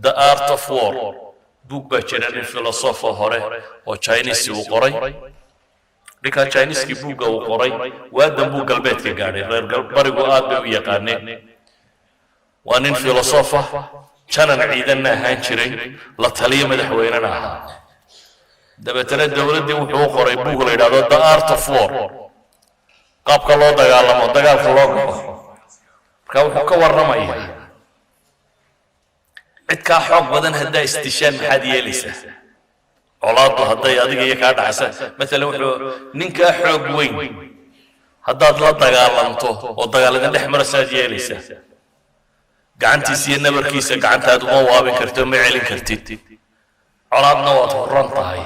The Art of War book baa jira, nin philosopher hore oo Chinese uu qoray. Ninkaa Chineeskii buugga uu qoray waadan buu galbeedka gaadhay, reer barigu aad bay u yaqaaneen. Waa nin philosopher, janan ciidanna ahaan jiray, la taliyo madaxweynena ahaa. Dabeetana dowladdii wuxuu u qoray buug la yidhahdo The Art of War, qaabka loo dagaalamo, dagaalka loo galo. Marka wuxuu ka warramayaa, cid kaa xoog badan haddaa isdishaan, maxaad yeelaysaa? Colaaddu hadday adiga iyo kaa dhaxaysa, maalan, wuxuu ninkaa xoog weyn haddaad la dagaalanto oo dagaal idin dhex marasaad yeelaysaa? Gacantiisa iyo nabarkiisa gacantaad uma waabin kartid oo ma celin kartid, colaadna waad huran tahay,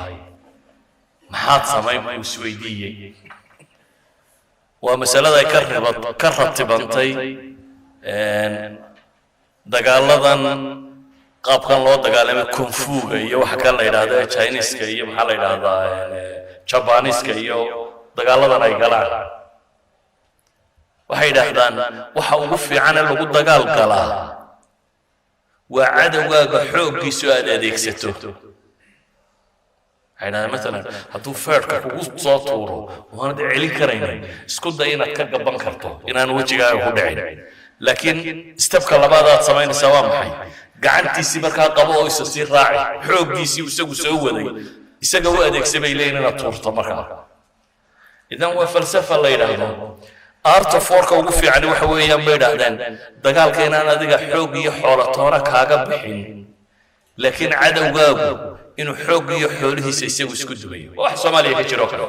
maxaad samayn buu isweydiiyey. Waa masalada ay ka ratibantay dagaaladan, qaabkan loo dagaalamay, kung fu-ga iyo waxa kan la yidhahda ee Chineska iyo, maxaa la yidhahdaa, Jabaniska iyo dagaaladan ay galaan. Waxay yidhaahdaan waxa ugu fiican ee lagu dagaal galaa waa cadowgaaga xooggiisu aad adeegsato. Waxay yidhahdaan, matalan, hadduu feerhka kugu soo tuuro waanad celin karaynin, isku day inaad ka gaban karto, inaan wejigaaga ku dhicin. Laakiin step-ka labaad aad samaynaysaa waa maxay? Gacantiisii markaa qabo oo isa sii raaci, xooggiisii isagu soo waday isaga u adeegsa bay leeyihin inaad tuurto markaa. Idan waa falsafa la yidhaahdo Art of War-ka. Ugu fiicani waxa weeyaan, bay idhaahdeen, dagaalka inaan adiga xoog iyo xoolo toona kaaga bixin, laakiin cadowgaagu inuu xoog iyo xoolihiisa isagu isku dumayo. Waa wax Soomaaliya ka jiro kale.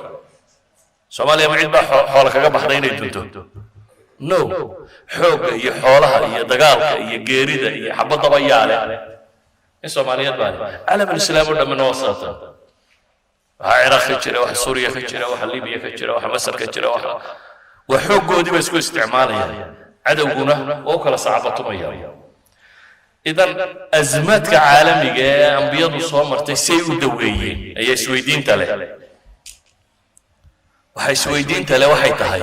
Soomaaliya ma cid baa xoolo kaga baxday inay dunto? No. Xoogga iyo xoolaha iyo dagaalka iyo geerida iyo xabaddaba yaale in Soomaaliyeed baa leh. Caalam al-Islaam oo dhammina waa saatan. Waxaa Ciraaq ka jira, waxa Suuriya ka jira, waxa Libiya ka jira, waxa Masar ka jira, waxa waa xooggoodii ba isku isticmaalayaan, cadowguna waa u kala sacbatumaya. Idan azmaadka caalamiga ee ambiyadu soo martay say u daweeyeen ayaa isweydiinta leh. Waxa isweydiinta leh waxay tahay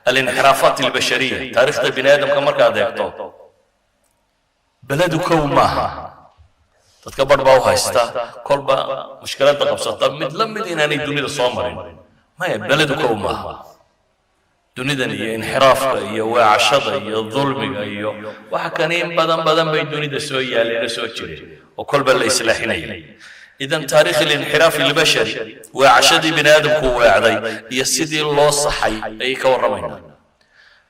الانحرافات البشرية. Taariikhda bini aadamka markaad eegto, beledu kow maaha. Dadka barh baa u haysta kolba mushkiladda qabsata mid la mid inaanay dunida soo marin. Maya, beledu kow maaha. Dunidan iyo inxiraafka iyo weecashada iyo dulmiga iyo waxa kani in badan badan bay dunida soo yaaleen oo soo jireen oo kolba la islaaxinaya. Idan تاريخ الانحراف البشري, weecashadii bini aadamku weecday iyo sidii loo saxay, ayay ka warramaynaa.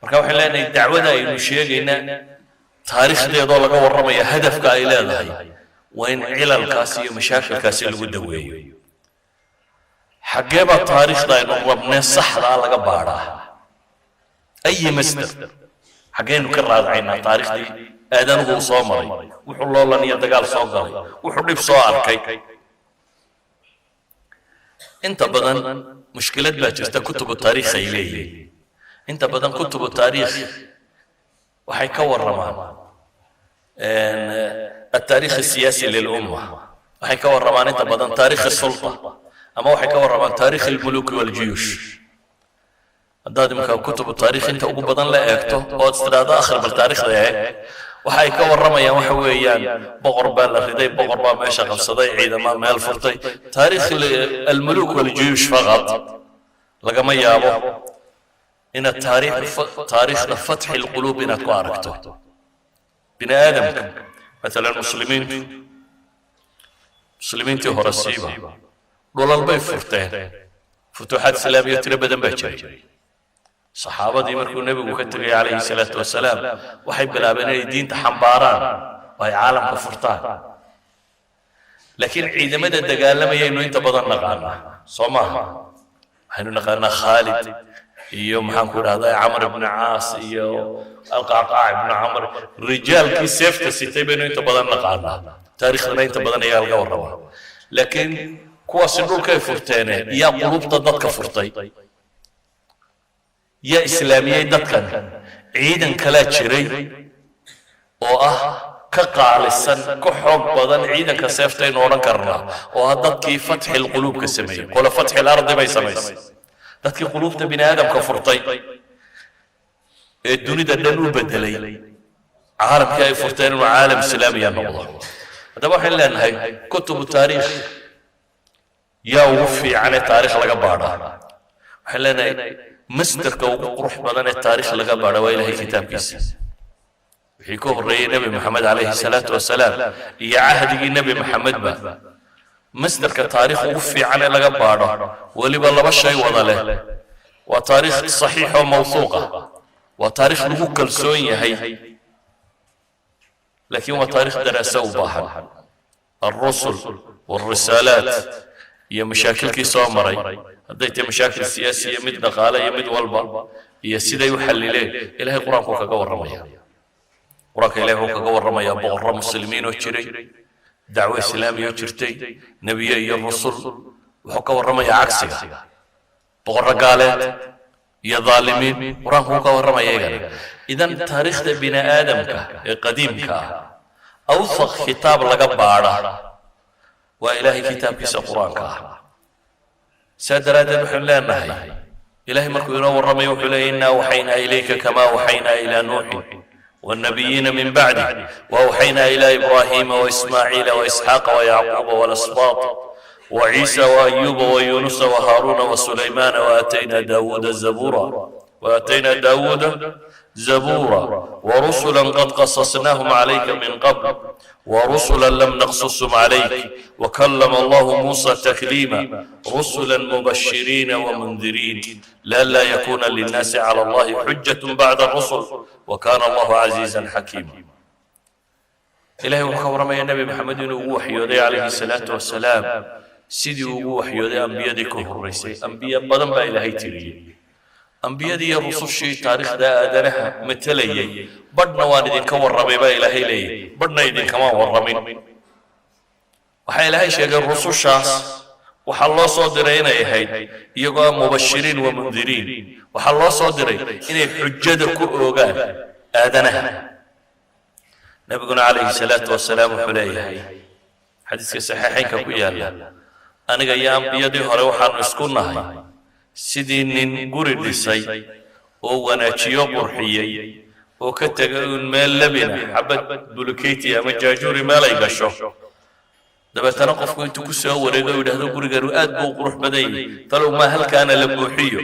Marka waxaan leenahay, dacwada aynu sheegayna taariikhdeedoo laga warramaya, hadafka ay leedahay waa in cilalkaasi iyo mashaakilkaasi lagu daweeyo. Xaggee baa taariikhda aynu rabnee saxdaa laga baadhaa? أي مصدر? Xaggaynu ka raadacaynaa taariikhdii aadanuhu uu soo maray, wuxuu loolan iyo dagaal soo galay, wuxuu dhib soo arkay? Inta badan mushkilad baa jirta kutubu taariikh ay leeyihiin. Inta badan kutubu taariikh waxay ka warramaan التاريخ السياسي للأمة, waxay ka warramaan inta badan تاريخ السلطة, ama waxay ka warramaan تاريخ الملوك والجيوش. Haddaad imika kutubu taariikh inta ugu badan la eegto ood istiraado akhri, bal taariikhda eeg, waxa ay ka warramayaan waxa weeyaan boqor baa la riday, boqor baa meesha qabsaday, ciidamaa meel furtay, تاريخ الملوك والجيوش فقط. Lagama yaabo inaad taariikhda فتح القلوب inaad ku aragto bini aadamka. Matalan, muslimiintu, muslimiintii hore siiba, dhulal bay furteen, futuuxaad islaamiya tiro badan baa jiray. Saxaabadii markuu nebigu ka tegay calayhi salaatu wasalaam, waxay bilaabeen inay diinta xambaaraan oo ay caalamka furtaan. Laakiin ciidamada dagaalamayaynu inta badan naqaanaa, soo maaha? Waxaynu naqaanaa Khaalid iyo, maxaan ku idhahdaa, Camr ibni Caas iyo Alqacqaac ibnu Camr. Rijaalkii seefta sitay baynu inta badan naqaanaa, taariikhdana inta badan ayaa laga warramaa. Laakiin kuwaasi dhulkay furteene, yaa qulubta dadka furtay? Yaa islaamiyey dadkan? Ciidan kalaa jiray oo ah ka qaalisan, ka xoog badan ciidanka seeftaynu odhan karnaa, oo ah dadkii فتح القلوب ka sameeyey. Qole فتح الأرض bay samaysay. Dadkii quluubta bini aadamka furtay ee dunida dhan u bedelay, caalamkii ay furteen inuu caalam islaamiya noqdo. Haddaba waxaynu leenahay, kutubu taariikh yaa ugu fiican ee taarikh laga baadhaa? Waxaan leenahay, masdarka ugu qurux badan ee taarikh laga baadha waa Ilahay kitaabkiisa. Wixii ka horreeyey Nebi Maxamed calayhi salaatu wasalaam iyo cahdigii Nebi Maxamedba, masdarka taariikh ugu fiican ee laga baadho, weliba laba shay wada leh: waa taariikh saxiix oo mawthuuq ah, waa taariikh lagu kalsoon yahay, laakiin waa taariikh daraasa u baahan. الرسل والرسالات iyo mashaakilkii soo maray, hadday tahay mashaakil siyaasi iyo mid dhaqaale iyo mid walba, iyo siday u xallileen, Ilahay Qur-aanku kaga warramaya. Qur-aanka Ilahay wuxuu kaga warramayaa boqorro muslimiin oo jiray, dacwo islaami oo jirtay, nebiye iyo rusul. Wuxuu ka warramayaa cagsiga, boqorro gaaleed iyo dhaalimiin. Qur-aanku wuu ka warramaya iyagana. Idan taariikhda bini aadamka ee qadiimka ah, awthaq kitaab laga baadha waa Ilaahay kitaabkiisa Qur-aanka ah. Saa daraaddeed waxaynu leenahay, Ilahay markuu inoo warramayo wuxuu leeyay: إنا أوحينا إليك كما أوحينا إلى نوح والنبيين من بعده وأوحينا إلى إبراهيم وإسماعيل وإسحاق ويعقوب والأسباط وعيسى وأيوب ويونس وهارون وسليمان وآتينا داود زبورا، وآتينا داود زبورا، ورسلا قد قصصناهم عليك من قبل ورسلا لم نقصصهم عليك، وكلم الله موسى تكليما، رسلا مبشرين ومنذرين لئلا يكون للناس على الله حجة بعد الرسل، وكان الله عزيزا حكيما. Ilahay wuxuu ka warramaya Nebi Maxamed inuu ugu waxyooday calayhi salaatu wasalaam sidii ugu waxyooday ambiyadii ka horraysay. Ambiye badan baa Ilaahay tiriyey. Ambiyadii iyo rusushii taariikhda aadanaha matelayay, badhna waan idinka warramay baa Ilaahay leeyahy, badhna idinkama warramin. Waxaa Ilaahay sheegay rusushaas waxaa loo soo diray inay ahayd iyagoo ah مبشرين ومنذرين. Waxaa loo soo diray inay xujada ku oogaan aadanaha. Nabiguna calayhi salaatu wasalaam wuxuu leeyahay xadiiska saxiixaynka ku yaalla: aniga iyo ambiyadii hore waxaanu isku nahay sidii nin guri dhisay oo wanaajiyo, qurxiyey, oo ka tegay uun meel labina, xabad buluketi ama jaajuuri meel ay gasho. Dabeetana qofku intuu ku soo wareego u yidhahdo: guriganu aad buu u qurux badan yahay, talow maa halkaana la buuxiyo?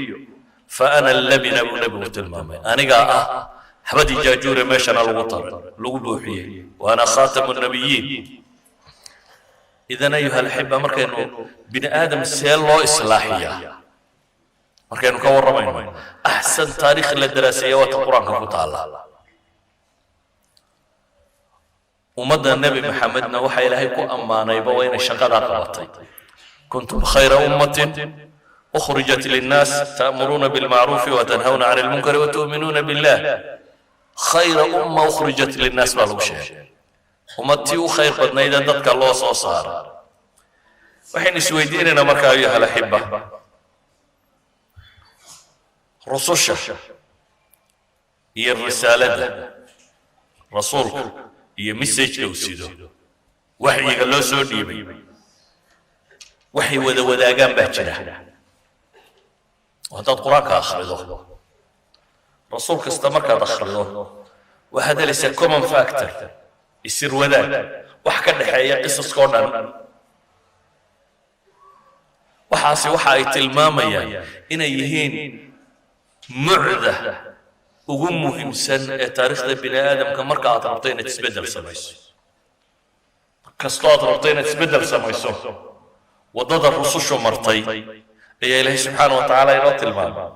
فأنا اللبنة buu nebigu tilmaamay. Anigaa ah xabadii jaajuure meeshana lagu taray, lagu buuxiyey. وأنا خاتم النبيين. إذن أيها الأحبة, markaynu bini aadam see loo islaaxiyaa markaynu ka warramayno, axsan taariikh la daraaseeya waa ta Qur-aanka ku taalla. Ummadda Nebi Maxamedna waxaa Ilaahay ku ammaanayba waa inay shaqadaa qabatay: كنتم خير أمة أخرجت للناس تأمرون بالمعروف وتنهون عن المنكر وتؤمنون بالله. خير أمة أخرجت للناس baa lagu sheegay, ummadtii u khayr badnaydee dadka loo soo saaray. Waxaynu isweydiinaynaa marka, أيها الأحبة, rususha iyo risaalada rasuulka iyo messageka uu sido, waxyiga loo soo dhiibay, waxay wada wadaagaan baa jira. Oo haddaad Qur-aanka akhrido, rasuul kasta markaad akhrido, waxaad helaysaa common factor, isir wadaag, wax ka dhexeeya qisaskoo dhan. Waxaasi waxa ay tilmaamayaan inay yihiin mucda ugu muhiimsan ee taariikhda bini aadamka. Marka aad rabto inaad isbeddel samayso, kastoo aad rabto inaad isbeddel samayso, waddada rusushu martay ayaa Ilaahay subxaana wa tacaala inoo tilmaamay.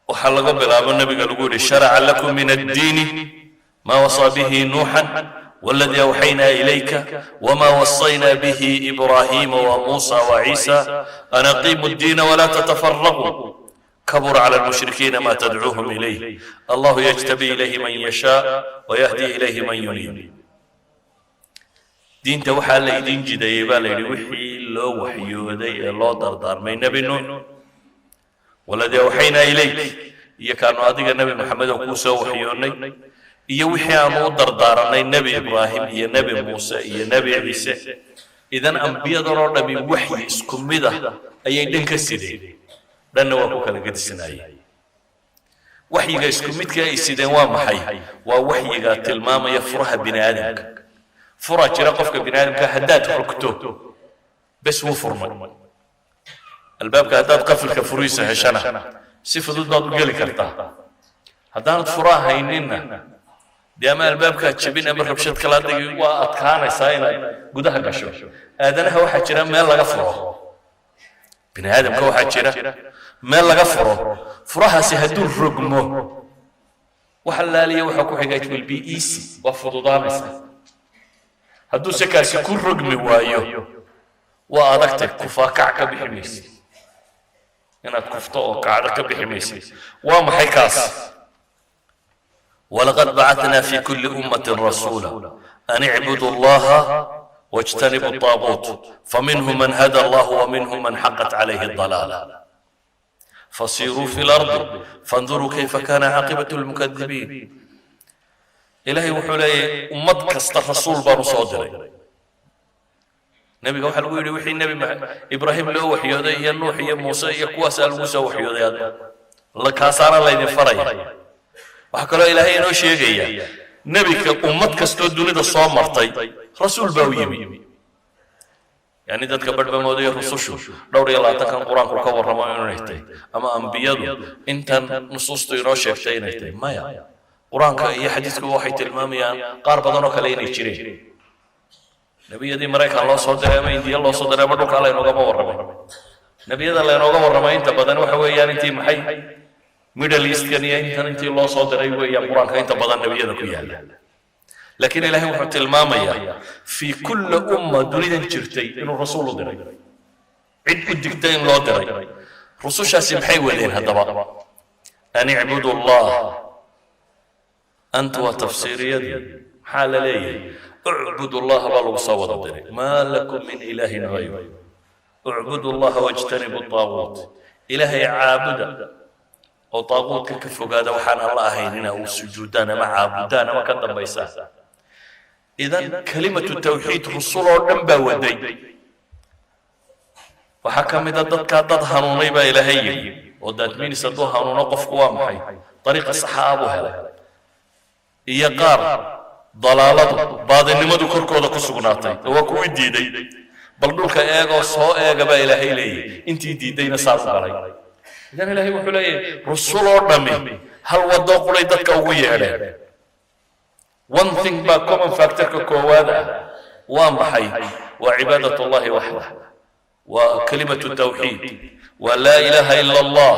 Waxaa laga bilaabo nabiga lagu yidhi: شرع لكم من الدين ما وصى به نوحا والذي أوحينا إليك وما وصينا به إبراهيم وموسى وعيسى أن أقيموا الدين ولا تتفرقوا، كبر على المشركين ما تدعوهم إليه، الله يجتبي إليه من يشاء ويهدي إليه من ينيب. Diinta waxaa la idin jideeyey baa la yidhi wixii loo waxyooday ee loo dardaarmay Nebi Nuux, والذي أوحينا إليك, iyo kaanu adiga Nebi Maxamed oo kuu soo waxyoonnay, iyo wixii aanu u dardaaranay Nebi Ibraahim iyo Nebi Muuse iyo Nebi Ciise. Idan ambiyadan oo dhami waxyi isku mid ah ayay dhan ka sideen, dhanna waa ku kala gedisnaayeen. Waxyiga isku midka ay sideen waa maxay? Waa waxyiga tilmaamaya furaha bini aadamka. Fura jira qofka bini aadamka, haddaad rogto bes, wuu furmay albaabka. Haddaad qafilka furihiisa heshana, si fudud baad u geli kartaa. Haddaanad furaa hayninna, dee ama albaabkaad jebin ama rabshad kala degi, waa adkaanaysaa inaad gudaha gasho. Aadanaha waxaa jira meel laga furo, bini aadamka waxaa jira meel laga furo. Furahaasi hadduu rogmo, waxa laaliya waxa ku xiga, it will be easy, waa fududaanaysaa. Hadduu se kaasi ku rogmi waayo, waa adagtay, kufaakac ka bixi maysid, inaad kufto oo kacdo ka bixi maysid. Waa maxay kaas? ولقد بعثنا في كل أمة رسولا أن اعبدوا الله واجتنبوا الطاغوت فمنهم من هدى الله ومنهم من حقت عليه الضلالة فسيروا في الأرض فانظروا كيف كان عاقبة المكذبين. Ilaahay wuxuu leeyahay, ummad kasta rasuul baanu soo diray. Nebiga waxaa lagu yidhi, wixii Nebi Ibraahim loo waxyooday iyo Nuux iyo Muuse iyo kuwaasaa lagu soo waxyooday, adna kaasaana laydin faraya. Waxaa kaloo Ilaahay inoo sheegaya, nebika ummad kastoo dunida soo martay rasuul baa u yimi. Yani dadka badhba moodaya rusushu 24-kan Qur-aanku ka warramo inay tahay, ama ambiyadu intan nusuustu inoo sheegtay inay tahay. Maya, Qur-aanka iyo xadiiskuba waxay tilmaamayaan qaar badan oo kale inay jireen. Nebiyadii Maraykan loo soo diray ama Indiya loo soo diray ama dhulkaa laynoogama warramay. Nebiyada laynooga warramay inta badan waxa weeyaan intii maxay, Middle Eastkan iyo intan intii loo soo diray weeyaan Qur-aanka inta badan nebiyada ku yaalla. Laakiin Ilaahay wuxuu tilmaamayaa في كل أمة dunidan jirtay inuu rasuul u diray, cid u digta in loo diray. Rusushaasi maxay wadeen haddaba? أن اعبدوا الله. Anta waa tafsiiriyadii. Maxaa la leeyahay? اعبدوا الله baa lagu soo wada diray. ما لكم من إله غيره اعبدوا الله واجتنبوا الطاغوت. Ilaahay caabuda oo taaguutka ka fogaada, waxaan Alla ahayn ina uu sujuudaan ama caabudaan ama ka dambaysaan. إذن كلمة التوحيد rusul oo dhan baa waday. Waxaa ka mid a dadkaa dad hanuunay baa Ilaahay yidhi, oo that means hadduu hanuuno qofku, waa maxay, dariiqa saxa ah buu helay, iyo qaar dalaaladu, baadinimadu korkooda ku sugnaatay, oo waa kuwii diiday. Bal dhulka eegoo soo eega baa Ilaahay leeyahy, intii diiddayna saa u galay. إذن Ilaahay wuxuu leeyahay, rusul oo dhammi hal waddo qulay dadka ugu yeedheen. One thing baa common factorka koowaad ah. Waa maxay? Waa عبادة الله وحده، waa كلمة التوحيد، waa لا إله إلا الله.